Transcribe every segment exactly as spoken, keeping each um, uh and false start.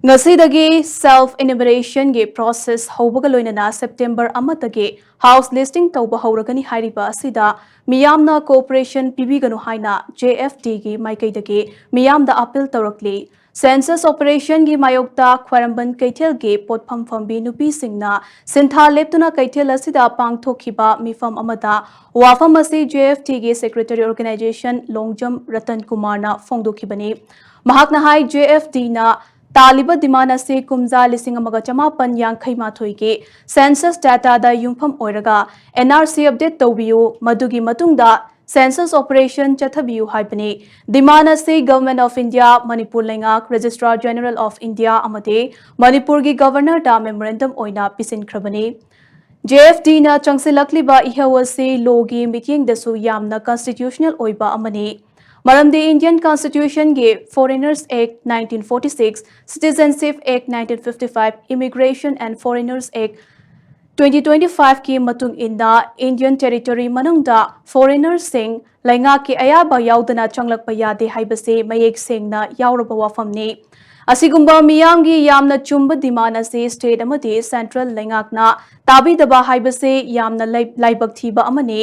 ꯉꯁꯤꯗꯒꯤ self enumerationꯒꯤ process ꯍꯧꯕꯒ ꯂꯣꯏꯅꯅ September ꯑꯃꯗꯒꯤ house listing ꯇꯧꯕ ꯍꯧꯔꯒꯅꯤ ꯍꯥꯏꯔꯤꯕ ꯑꯁꯤꯗ ꯃꯤꯌꯥꯝꯅ cooperation ꯄꯤꯕꯤꯒꯅꯨ ꯍꯥꯏꯅ JFDꯒꯤ ꯃꯥꯏꯀꯩꯗꯒꯤ ꯃꯤꯌꯥꯝꯗ appeal ꯇꯧꯔꯛꯂꯤ꯫ Census operationꯒꯤ ꯃꯥꯌꯣꯛꯇ ꯈ꯭ꯋꯥꯏꯔꯝꯕꯟ ꯀꯩꯊꯦꯜꯒꯤ ꯄꯣꯠꯐꯝ ꯐꯝꯕꯤ ꯅꯨꯄꯤꯁꯤꯡꯅ ꯁꯤꯟꯊꯥ ꯂꯦꯞꯇꯨꯅ ꯀꯩꯊꯦꯜ ꯑꯁꯤꯗ ꯄꯥꯡꯊꯣꯛꯈꯤꯕ ꯃꯤꯐꯝ ꯑꯃꯗ ꯋꯥꯐꯝ ꯑꯁꯤ JFDꯒꯤ secretary organization ꯂꯣꯡꯖꯝ ꯔꯇꯟ ꯀꯨꯃꯥꯔꯅ ꯐꯣꯡꯗꯣꯛꯈꯤꯕꯅꯤ꯫ ꯃꯍꯥꯛꯅ ꯍꯥꯏ, JFDꯅ ꯇꯥꯜꯂꯤꯕ demand ꯑꯁꯤ ꯀꯨꯝꯖꯥ ꯂꯤꯁꯤꯡ ꯑꯃꯒ ꯆꯃꯥꯄꯟ ꯌꯥꯡꯈꯩ ꯃꯥꯊꯣꯏꯒꯤ census dataꯗ ꯌꯨꯝꯐꯝ ꯑꯣꯏꯔꯒ NRC update ꯇꯧꯕꯤꯌꯨ, ꯃꯗꯨꯒꯤ ꯃꯇꯨꯡꯗ census operation ꯆꯠꯊꯕꯤꯌꯨ ꯍꯥꯏꯕꯅꯤ꯫ Demand ꯑꯁꯤ Government of India, ꯃꯅꯤꯄꯨꯔ ꯂꯩꯉꯥꯛ, Registrar General of India ꯑꯃꯗꯤ ꯃꯅꯤꯄꯨꯔꯒꯤ Governorꯗ memorandum ꯑꯣꯏꯅ ꯄꯤꯁꯤꯟꯈ꯭ꯔꯕꯅꯤ꯫ JFDꯅ ꯆꯪꯁꯤꯜꯂꯛꯂꯤꯕ ꯏꯍꯧ ꯑꯁꯤ lawꯒꯤ ꯃꯤꯠꯌꯦꯡꯗꯁꯨ ꯌꯥꯝꯅ constitutional ꯑꯣꯏꯕ ꯑꯃꯅꯤ꯫ ꯃꯔꯝꯗꯤ Indian Constitutionꯒꯤ Foreigners Act nineteen forty-six, Citizenship Act nineteen fifty-five, Immigration and Foreigners Act twenty twenty-fiveꯀꯤ ꯃꯇꯨꯡ ꯏꯟꯅ Indian territory ꯃꯅꯨꯡꯗ foreignerꯁꯤꯡ ꯂꯩꯉꯥꯛꯀꯤ ꯑꯌꯥꯕ ꯌꯥꯎꯗꯅ ꯆꯪꯂꯛꯄ ꯌꯥꯗꯦ ꯍꯥꯏꯕꯁꯤ ꯃꯌꯦꯛ ꯁꯦꯡꯅ ꯌꯥꯎꯔꯕ ꯋꯥꯐꯝꯅꯤ꯫ ꯑꯁꯤꯒꯨꯝꯕ ꯃꯤꯌꯥꯝꯒꯤ ꯌꯥꯝꯅ ꯆꯨꯝꯕ demand ꯑꯁꯤ state ꯑꯃꯗꯤ central ꯂꯩꯉꯥꯛꯅ ꯇꯥꯕꯤꯗꯕ ꯍꯥꯏꯕꯁꯤ ꯌꯥꯝꯅ ꯂꯥꯏ-, ꯂꯥꯏꯕꯛ ꯊꯤꯕ ꯑꯃꯅꯤ꯫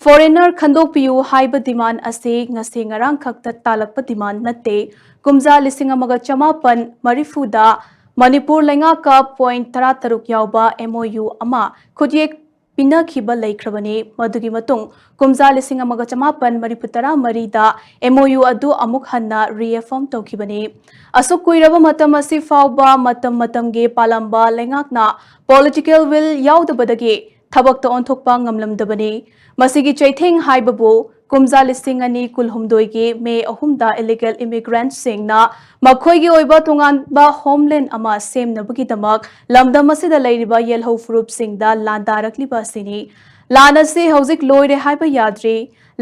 Foreigner ꯈꯟꯗꯣꯛꯄꯤꯌꯨ ꯍꯥꯏꯕ demand ꯑꯁꯤ ꯉꯁꯤ ꯉꯔꯥꯡ ꯈꯛꯇ ꯇꯥꯜꯂꯛꯄ demand ꯅꯠꯇꯦ꯫ ꯀꯨꯝꯖꯥ ꯂꯤꯁꯤꯡ ꯑꯃꯒ ꯆꯃꯥꯄꯟ ꯃꯔꯤꯐꯨꯗ ꯃꯅꯤꯄꯨꯔ ꯂꯩꯉꯥꯛꯀ point ꯇꯔꯥꯇꯔꯨꯛ ꯌꯥꯎꯕ MOU ꯑꯃ ꯈꯨꯠꯌꯦꯛ ꯄꯤꯅꯈꯤꯕ ꯂꯩꯈ꯭ꯔꯕꯅꯤ꯫ ꯃꯗꯨꯒꯤ ꯃꯇꯨꯡ ꯀꯨꯝꯖꯥ ꯂꯤꯁꯤꯡ ꯑꯃꯒ ꯆꯃꯥꯄꯟ ꯃꯔꯤꯐꯨ ꯇꯔꯥꯃꯔꯤꯗ MOU ꯑꯗꯨ ꯑꯃꯨꯛ ꯍꯟꯅ reaffirm ꯇꯧꯈꯤꯕꯅꯤ꯫ ꯑꯁꯨꯛ ꯀꯨꯏꯔꯕ ꯃꯇꯝ ꯑꯁꯤ ꯐꯥꯎꯕ ꯃꯇꯝ ꯃꯇꯝꯒꯤ ꯄꯥꯜꯂꯝꯕ ꯂꯩꯉꯥꯛꯅ political will ꯌꯥꯎꯗꯕꯗꯒꯤ ꯊꯕꯛꯇ ꯑꯣꯟꯊꯣꯛꯄ ꯉꯝꯂꯝꯗꯕꯅꯤ꯫ ꯃꯁꯤꯒꯤ ꯆꯩꯊꯦꯡ ꯍꯥꯏꯕꯕꯨ ꯀꯨꯝꯖꯥ ꯂꯤꯁꯤꯡ ꯑꯅꯤ ꯀꯨꯟꯍꯨꯝꯗꯣꯏꯒꯤ May ꯑꯍꯨꯝꯗ illegal immigrantꯁꯤꯡꯅ ꯃꯈꯣꯏꯒꯤ ꯑꯣꯏꯕ ꯇꯣꯉꯥꯟꯕ homeland ꯑꯃ ꯁꯦꯝꯅꯕꯒꯤꯗꯃꯛ ꯂꯝꯗꯝ ꯑꯁꯤꯗ ꯂꯩꯔꯤꯕ ꯌꯦꯜꯍꯧ ꯐꯨꯔꯨꯞꯁꯤꯡꯗ ꯂꯥꯟꯗꯥꯔꯛꯂꯤꯕ ꯑꯁꯤꯅꯤ꯫ ꯂꯥꯟ ꯑꯁꯤ ꯍꯧꯖꯤꯛ ꯂꯣꯏꯔꯦ ꯍꯥꯏꯕ ꯌꯥꯗ꯭ꯔꯤ꯫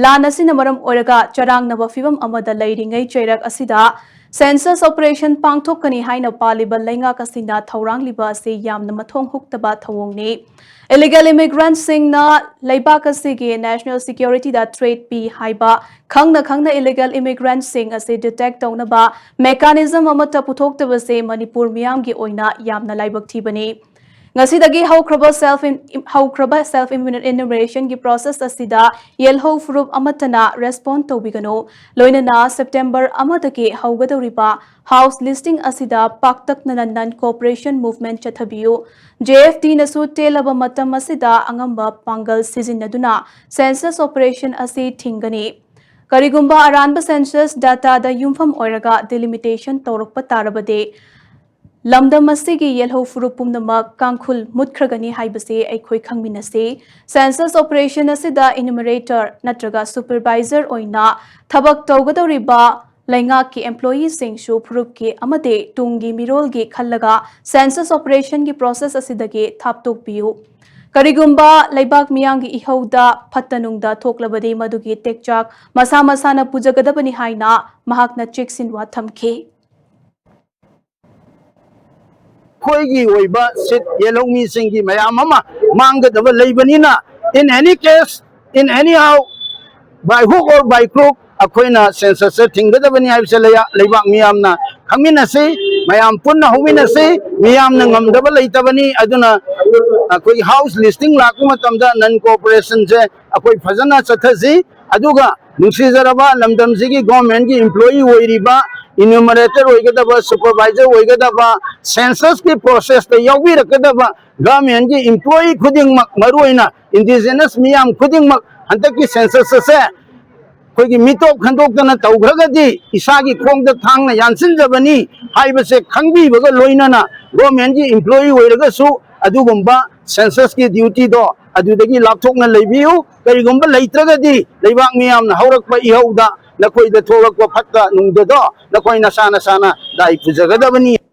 ꯂꯥꯟ ꯑꯁꯤꯅ ꯃꯔꯝ ꯑꯣꯏꯔꯒ ꯆꯔꯥꯡꯅꯕ ꯐꯤꯚꯝ ꯑꯃꯗ ꯂꯩꯔꯤꯉꯩ ꯆꯩꯔꯛ ꯑꯁꯤꯗ Census operation ꯄꯥꯡꯊꯣꯛꯀꯅꯤ ꯍꯥꯏꯅ ꯄꯥꯜꯂꯤꯕ ꯂꯩꯉꯥꯛ ꯑꯁꯤꯅ ꯊꯧꯔꯥꯡꯂꯤꯕ ꯑꯁꯤ ꯌꯥꯝꯅ ꯃꯊꯣꯡ ꯍꯨꯛꯇꯕ ꯊꯧꯑꯣꯡꯅꯤ꯫ Illegal immigrantꯁꯤꯡꯅ ꯂꯩꯕꯥꯛ ꯑꯁꯤꯒꯤ national securityꯗ threat ꯄꯤ ꯍꯥꯏꯕ ꯈꯪꯅ ꯈꯪꯅ illegal immigrantꯁꯤꯡ ꯑꯁꯤ detect ꯇꯧꯅꯕ mechanism ꯑꯃꯠꯇ ꯄꯨꯊꯣꯛꯇꯕꯁꯦ ꯃꯅꯤꯄꯨꯔ ꯃꯤꯌꯥꯝꯒꯤ ꯑꯣꯏꯅ ꯌꯥꯝꯅ ꯂꯥꯏꯕꯛ ꯊꯤꯕꯅꯤ꯫ ꯉꯁꯤꯗꯒꯤ ꯍꯧꯈ꯭ꯔꯕ self ꯍꯧꯈ꯭ꯔꯕ self enumerationꯒꯤ process ꯑꯁꯤꯗ ꯌꯦꯜꯍꯧ ꯐꯨꯔꯨꯞ ꯑꯃꯠꯇꯅ respond ꯇꯧꯕꯤꯒꯅꯨ꯫ ꯂꯣꯏꯅꯅ September ꯑꯃꯗꯒꯤ ꯍꯧꯒꯗꯧꯔꯤꯕ house listing ꯑꯁꯤꯗ ꯄꯥꯛꯇꯛꯅꯅ non cooperation movement ꯆꯠꯊꯕꯤꯌꯨ꯫ JFTꯅꯁꯨ ꯇꯦꯜꯂꯕ ꯃꯇꯝ ꯑꯁꯤꯗ ꯑꯉꯝꯕ ꯄꯥꯡꯒꯜ ꯁꯤꯖꯤꯟꯅꯗꯨꯅ census operation ꯑꯁꯤ ꯊꯤꯡꯒꯅꯤ꯫ ꯀꯔꯤꯒꯨꯝꯕ ꯑꯔꯥꯟꯕ census dataꯗ ꯌꯨꯝꯐꯝ ꯑꯣꯏꯔꯒ delimitation ꯇꯧꯔꯛꯄ ꯇꯥꯔꯕꯗꯤ, ꯂꯝꯗꯝ ꯑꯁꯤꯒꯤ ꯌꯦꯜꯍꯧ ꯐꯨꯔꯨꯞ ꯄꯨꯝꯅꯃꯛ ꯀꯥꯡꯈꯨꯜ ꯃꯨꯠꯈ꯭ꯔꯒꯅꯤ ꯍꯥꯏꯕꯁꯤ ꯑꯩꯈꯣꯏ ꯈꯪꯃꯤꯟꯅꯁꯤ꯫ Census operation ꯑꯁꯤꯗ enumerator ꯅꯠꯇ꯭ꯔꯒ supervisor ꯑꯣꯏꯅ ꯊꯕꯛ ꯇꯧꯒꯗꯧꯔꯤꯕ ꯂꯩꯉꯥꯛꯀꯤ employeeꯁꯤꯡꯁꯨ ꯐꯨꯔꯨꯞꯀꯤ ꯑꯃꯗꯤ ꯇꯨꯡꯒꯤ ꯃꯤꯔꯣꯜꯒꯤ ꯈꯜꯂꯒ census operationꯒꯤ process ꯑꯁꯤꯗꯒꯤ ꯊꯥꯞꯇꯣꯛꯄꯤꯌꯨ꯫ ꯀꯔꯤꯒꯨꯝꯕ ꯂꯩꯕꯥꯛ ꯃꯤꯌꯥꯝꯒꯤ ꯏꯍꯧꯗ ꯐꯠꯇ ꯅꯨꯡꯗ ꯊꯣꯛꯂꯕꯗꯤ ꯃꯗꯨꯒꯤ ꯇꯦꯛꯆꯥꯛ ꯃꯁꯥ ꯃꯁꯥꯅ ꯄꯨꯖꯒꯗꯕꯅꯤ ꯍꯥꯏꯅ ꯃꯍꯥꯛꯅ ꯆꯦꯛꯁꯤꯟꯋꯥ ꯊꯝꯈꯤ꯫ ꯑꯩꯈꯣꯏꯒꯤ ꯑꯣꯏꯕ seat ꯌꯦꯜꯍꯧ ꯃꯤꯁꯤꯡꯒꯤ ꯃꯌꯥꯝ ꯑꯃ ꯃꯥꯡꯒꯗꯕ ꯂꯩꯕꯅꯤꯅ, in any case, in any how, by hook or by crook, ꯑꯩꯈꯣꯏꯅ census ꯊꯤꯡꯒꯗꯕꯅꯤ ꯍꯥꯏꯕꯁꯦ ꯂꯩꯌꯥ-, ꯂꯩꯕꯥꯛ ꯃꯤꯌꯥꯝꯅ ꯈꯪꯃꯤꯟꯅꯁꯤ, ꯃꯌꯥꯝ ꯄꯨꯟꯅ ꯍꯧꯃꯤꯟꯅꯁꯤ꯫ ꯃꯤꯌꯥꯝꯅ ꯉꯝꯗꯕ ꯂꯩꯇꯕꯅꯤ꯫ ꯑꯗꯨꯅ ꯑꯩꯈꯣꯏꯒꯤ house listing ꯂꯥꯛꯄ ꯃꯇꯝꯗ non cooperation ꯁꯦ ꯑꯩꯈꯣꯏ ꯐꯖꯅ ꯆꯠꯊꯁꯤ꯫ ꯑꯗꯨꯒ ꯅꯨꯡꯁꯤꯖꯔꯕ ꯂꯝꯗꯝꯁꯤꯒꯤ government ꯀꯤ employee ꯑꯣꯏꯔꯤꯕ enumerator ꯑꯣꯏꯒꯗꯕ, supervisor ꯑꯣꯏꯒꯗꯕ, census ꯀꯤ process ꯇ ꯌꯥꯎꯕꯤꯔꯛꯀꯗꯕ government ꯀꯤ employee ꯈꯨꯗꯤꯡꯃꯛ, ꯃꯔꯨꯑꯣꯏꯅ indigenous ꯃꯤꯌꯥꯝ ꯈꯨꯗꯤꯡꯃꯛ ꯍꯟꯗꯛꯀꯤ census ꯑꯁꯦ ꯑꯩꯈꯣꯏꯒꯤ ꯃꯤꯇꯣꯞ ꯈꯟꯗꯣꯛꯇꯅ ꯇꯧꯈ꯭ꯔꯒꯗꯤ ꯏꯁꯥꯒꯤ ꯈꯣꯡꯗ ꯊꯥꯡꯅ ꯌꯥꯟꯁꯤꯟꯖꯕꯅꯤ ꯍꯥꯏꯕꯁꯦ ꯈꯪꯕꯤꯕꯒ ꯂꯣꯏꯅꯅ government ꯀꯤ employee ꯑꯣꯏꯔꯒꯁꯨ ꯑꯗꯨꯒꯨꯝꯕ census ꯀꯤ duty ꯗꯣ ꯑꯗꯨꯗꯒꯤ ꯂꯥꯞꯊꯣꯛꯅ ꯂꯩꯕꯤꯌꯨ꯫ ꯀꯔꯤꯒꯨꯝꯕ ꯂꯩꯇ꯭ꯔꯒꯗꯤ ꯂꯩꯕꯥꯛ ꯃꯤꯌꯥꯝꯅ ꯍꯧꯔꯛꯄ ꯏꯍꯧꯗ ꯅꯈꯣꯏꯗ ꯊꯣꯛꯂꯛꯄ ꯐꯠꯇ ꯅꯨꯡꯗꯗꯣ ꯅꯈꯣꯏ ꯅꯁꯥ ꯅꯁꯥꯅ ꯗꯥꯏ ꯄꯨꯖꯒꯗꯕꯅꯤ꯫